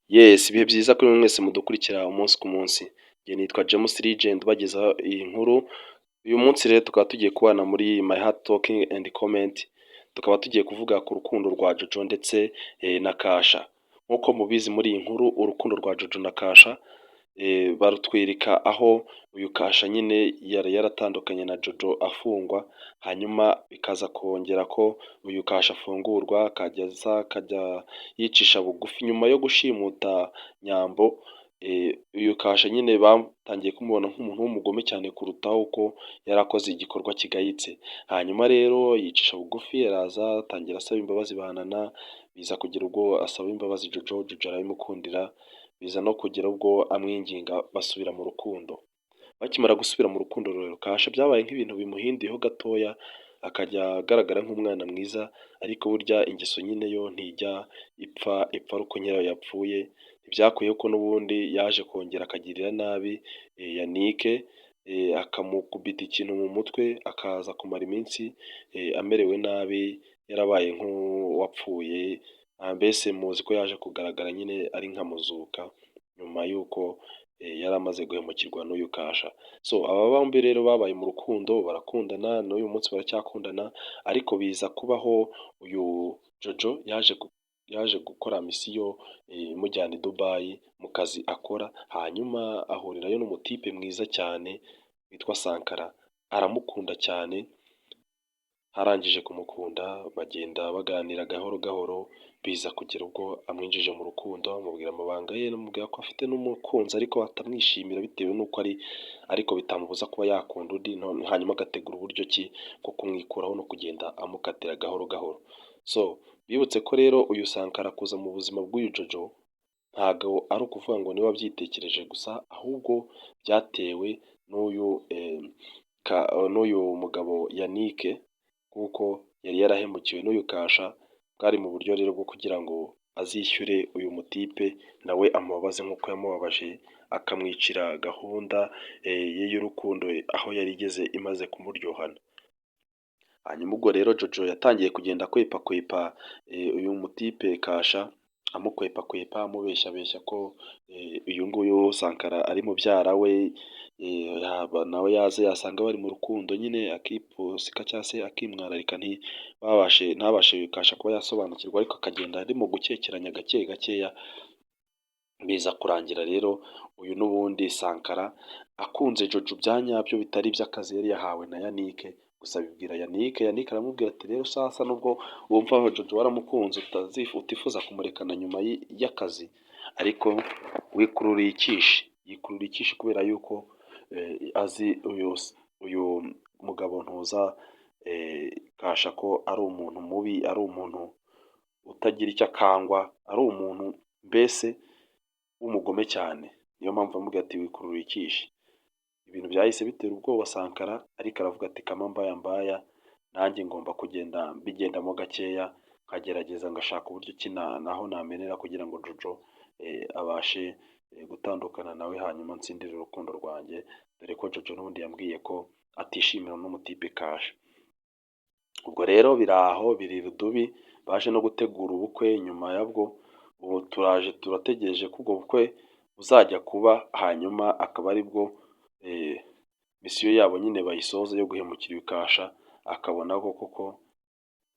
Yes, ibihe byiza kuri mwese mudukurikira umunsi ku munsi. Njye nitwa James Legend ubagezaho iyi nkuru. Uyu munsi rero tukaba tugiye kubana muri My Heart Talking and Comment, tukaba tugiye kuvuga ku rukundo rwa Jojo ndetse na Kasha. Nk'uko mubizi, muri iyi nkuru urukundo rwa Jojo na Kasha barutwereka aho uyu Kasha nyine yari yaratandukanye na Jojo afungwa, hanyuma bikaza kongera ko uyu Kasha afungurwa, akajya aza akajya yicisha bugufi nyuma yo gushimuta Nyambo. Uyu Kasha nyine batangiye kumubona nk'umuntu w'umugome cyane kurutaho uko yari akoze igikorwa kigayitse. Hanyuma rero yicisha bugufi, araza atangira asaba imbabazi banana, biza kugira ubwo asaba imbabazi Jojo, Jojo arabimukundira, biza no kugera ubwo amwinginga basubira mu rukundo. Bakimara gusubira mu rukundo rero, Kasha byabaye nk'ibintu bimuhinduyeho gatoya, akajya agaragara nk'umwana mwiza, ariko burya ingeso nyine yo ntijya ipfa, ipfa ari uko nyirayo yapfuye. Ntibyakuyeho ko n'ubundi yaje kongera akagirira nabi Yannick, akamukubita ikintu mu mutwe, akaza kumara iminsi amerewe nabi, yarabaye nk'uwapfuye. Mbese muzi ko yaje kugaragara nyine ari nka muzuka nyuma y'uko yari amaze guhemukirwa n'uyu Kasha. So aba bombi rero babaye mu rukundo, barakundana, n'uyu munsi baracyakundana, ariko biza kubaho uyu Jojo yaje gukora mission imujyana i Dubai mu kazi akora, hanyuma ahurirayo n'umutipe mwiza cyane witwa Sankara, aramukunda cyane. Arangije kumukunda bagenda baganira gahoro gahoro, biza kugera ubwo amwinjije mu rukundo, amubwira amabanga ye, amubwira ko afite n'umukunzi ariko atamwishimira bitewe n'uko ari, ariko bitamubuza kuba yakunda undi, hanyuma agategura uburyo ki bwo kumwikuraho no kugenda amukatira gahoro gahoro. So bibutse ko rero uyu Sankara kuza mu buzima bw'uyu Jojo ntabwo ari ukuvuga ngo niwe wabyitekereje gusa, ahubwo byatewe n'uyu mugabo Yannick, kuko yari yarahemukiwe n'uyu Kasha. Bwari mu buryo rero bwo kugira ngo azishyure uyu mutipe nawe amubabaze nk'uko yamubabaje, akamwicira gahunda ye y'urukundo aho yari igeze imaze kumuryohana. Hanyuma ubwo rero Jojo yatangiye kugenda akwepakwepa uyu mutipe Kasha, amukwepakwepa, amubeshyabeshya ko uyu nguyu Sankara ari mubyara we, nawe yaza yasanga bari mu rukundo nyine akipusika cyangwa se akimwararika, ntibabashe ntabashe Kasha kuba yasobanukirwa, ariko akagenda arimo gukekeranya gake gakeya. Biza kurangira rero uyu n'ubundi Sankara akunze Jojo bya nyabyo, bitari iby'akazi yari yahawe na Yannick gusa. Abibwira Yannick, Yannick aramubwira ati: "Rero sasa, nubwo wumva Jojo waramukunze, utifuza kumurekana nyuma y'akazi, ariko wikururiye ikishi." Yikururiye ikishi kubera yuko azi uyu mugabo ntuza Kasha ko ari umuntu mubi, ari umuntu utagira icyo akangwa, ari umuntu mbese w'umugome cyane. Niyo mpamvu amubwira ati: "Wikururiye ikishi." Ibintu byahise bitera ubwoba Sankara, ariko aravuga ati: "Kama mbaya mbaya, nanjye ngomba kugenda mbigendamo gakeya, nkagerageza ngashaka uburyo ki naho namenera kugira ngo Jojo abashe gutandukana nawe, hanyuma nsindire urukundo rwanjye, dore ko Jojo n'ubundi yambwiye ko atishimira n'umutipe Kasha." Ubwo rero biri aho biri rudubi, baje no gutegura ubukwe nyuma yabwo. Ubu turaje turategereje ko ubwo bukwe buzajya kuba, hanyuma akaba aribwo mission yabo nyine bayisoza yo guhemukira uyu Kasha, akabona ko koko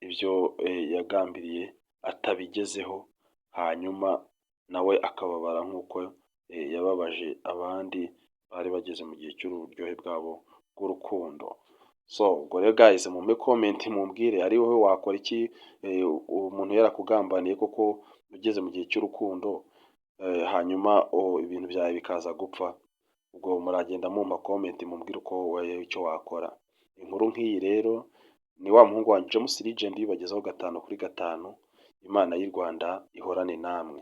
ibyo yagambiriye atabigezeho, hanyuma nawe akababara nk'uko yababaje abandi bari bageze mu gihe cy'uburyohe bwabo bw'urukundo. So ubwo rero guys, mumpe comment mumbwire: ari wowe wakora iki umuntu yarakugambaniye koko ugeze mu gihe cy'urukundo, hanyuma ibintu byawe bikaza gupfa? Ubwo muragenda mumpa comment mumbwire uko wowe icyo wakora. Inkuru nk'iyi rero ni wa muhungu wanyu James Legend uyibagezaho gatanu kuri gatanu. Imana y'u Rwanda ihorane namwe.